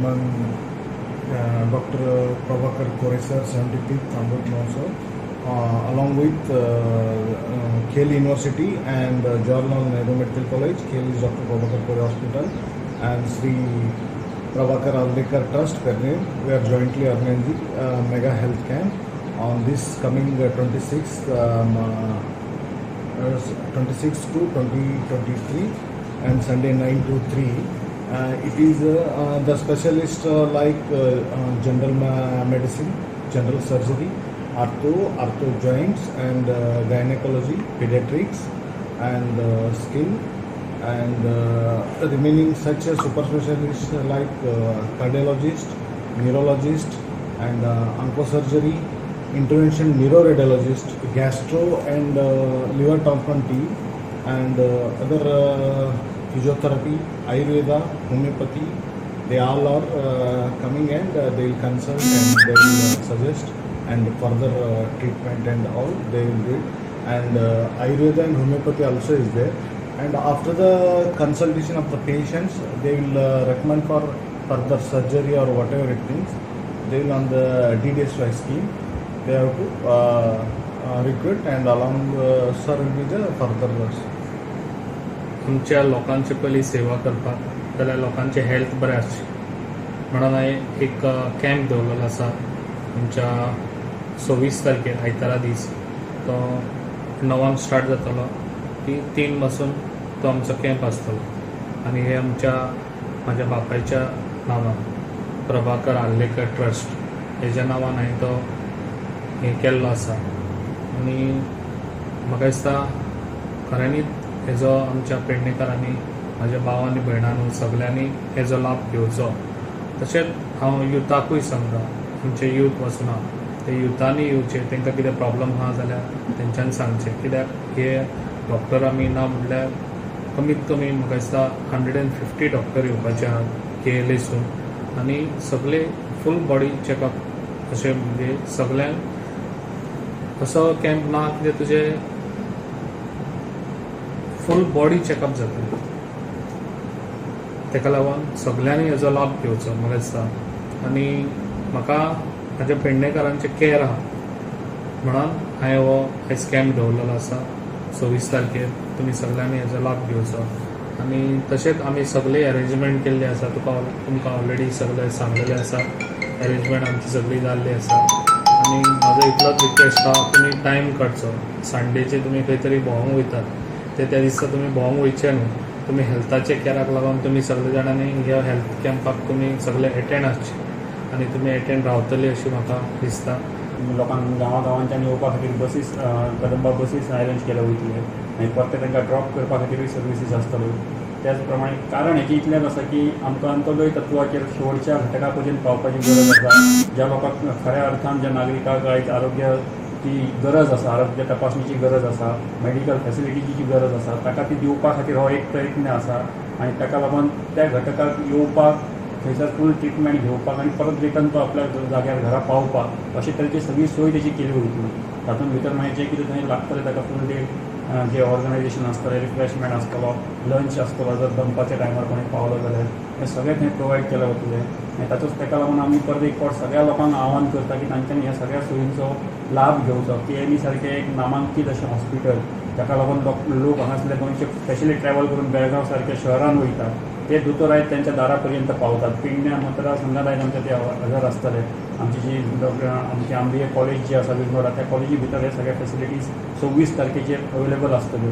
Shriman Dr. Prabhakar Kore sir, 75th Amrit Mahotsav, along with KLE University and Jawaharlal Nehru Medical College, KLE Dr. Prabhakar Kore Hospital, and Sri Prabhakar Arlekar Trust, Pernem. We are jointly organizing mega health camp on this coming 26th, 26 to 2023 and Sunday 9 to 3. It is the specialist like general medicine, general surgery, ortho, ortho joints and gynecology, pediatrics and skin, and remaining such as super specialists like cardiologist, neurologist and oncosurgery, intervention neuroradiologist, gastro and liver transplant team, and other physiotherapy, Ayurveda, homeopathy. They all are coming and they will consult and they will suggest and further treatment and all they will do it. And Ayurveda and homeopathy also is there. And after the consultation of the patients, they will recommend for further surgery or whatever it means. They will on the DDSY scheme. They have to recruit and along sir will be the further. आमच्या लोकांची पयली सेवा करपाक जाल्यार लोकांचें health बरें आसचें म्हणून हांवें एक कॅम्प दवरलेलो आसा आमच्या 26 तारखेर, आयतारा दीस. तो 9क स्टार्ट जातलो ती 3 पासून तो आमचो कॅम्प आसतलो आनी हे आमच्या म्हाज्या बापायच्या नांवान, प्रभाकर आर्लेकर ट्रस्ट हेज्या नांवान हांवें तो हें केल्लो आसा. आनी म्हाका दिसता खऱ्यांनीच हेजो आमच्या पेडणेकारांनी, म्हाज्या भाव आनी भयणांनो, सगल्यांनी हेजो लाभ घेवचो. तशेंच हांव युथाकूय सांगता, आमचे यूथ वचना ते युथांनी येवचे. तांकां कितें प्रॉब्लम आहा जाल्यार तेंच्यांनी सांगचें, कित्याक हे डॉक्टर आमी ना म्हणल्यार कमीत कमी म्हाका दिसता 150 डॉक्टर येवपाचे आहात केएलएसून आनी सगळे फूल बॉडी चॅकअप अशें, म्हणजे सगल्यांक असो कॅम्प ना कितें तुजें फूल बॉडी चॅकअप जातलें. ताका लागून सगल्यांनी हेजो लाभ घेवचो म्हाका दिसता. आनी म्हाका म्हाज्या पेडणेकारांचें कॅर आहा म्हणून हांवें हो आयज कॅम्प दवरलेलो आसा 26 तारखेर. तुमी सगल्यांनी हेजो लाभ घेवचो. आनी तशेंच आमी सगळे अरेंजमेंट केल्ले आसा. तुमकां ऑलरेडी सगळें सांगलेलें आसा. अरेंजमेंट आमची सगळी जाल्ली आसा. आनी म्हाजो इतलोच रिक्वेस्ट आहा, तुमी टायम काडचो. संडेचे तुमी खंय तरी भोंवंक वयतात ते त्या दिसा तुमी भोंवंक वयचे न्हू. तुमी हेल्थाच्या कॅराक लागून तुमी सगळे जाणांनी ह्या हेल्थ कॅम्पाक तुमी सगळे एटेंड आसचे आनी तुमी एटेंड रावतले अशी म्हाका दिसता. लोकांक गांवा गांवांच्यान येवपा खातीर बसीस, कदंबा बसीस अरेंज केल्या वयतले आनी परते तांकां ड्रॉप करपा खातीरूय सर्विसीस आसतल्यो. त्याच प्रमाणे कारण हेचें इतलेंच आसा की आमकां अंत्योदय तत्वाचेर शेवटच्या घटका पर्यंत पावपाची गरज आसा. ज्या लोकांक खऱ्या अर्थान, ज्या नागरिकांक आयज आरोग्याची गरज आसा, आरोग्य तपासणीची गरज आसा, मेडिकल फेसिलिटीची गरज आसा, ताका ती दिवपा खातीर हो एक प्रयत्न आसा. आनी ताका लागून त्या घटकाक येवपाक, थंयसर फूल ट्रिटमेंट घेवपाक आनी परत रिटर्न तो आपल्या जाग्यार घरा पावपाक अशे तरेची सगळी सोय तेची केली वयतली. तातूंत भितर मागीर जें कितें थंय लागतलें ताका, फूल डे जे ऑर्गनायझेशन आसतलें, रिफ्रेशमेंट आसतलो, लंच आसतलो, जर दनपारच्या टायमार कोणी पावलो जाल्यार हें सगळें थंय प्रोवायड केलें वतलें. आनी ताचोच ताका लागून आमी परत एक फावट सगळ्या लोकांक आवाहन करता की तांच्यांनी ह्या सगळ्या सोयींचो लाभ घेवचो. केएलई सारकें एक नामांकीत अशें हॉस्पिटल, ताका लागून लोक हांगासरले गोंयचे स्पेशली ट्रॅवल करून बेळगांव सारक्या शहरान वयतात, ते दोतोर आयज त्यांच्या दारा पर्यंत पावतात. पेडण्या मतदारसंघात आयज आमचे ते हजर आसतले. आमची जी डॉक्टर, आमची आंबिये कॉलेज जी आसा विर्नोडा, त्या कॉलेजी भितर हे सगळे फेसिलिटीज 26 तारखेचेर अवेलेबल आसतल्यो.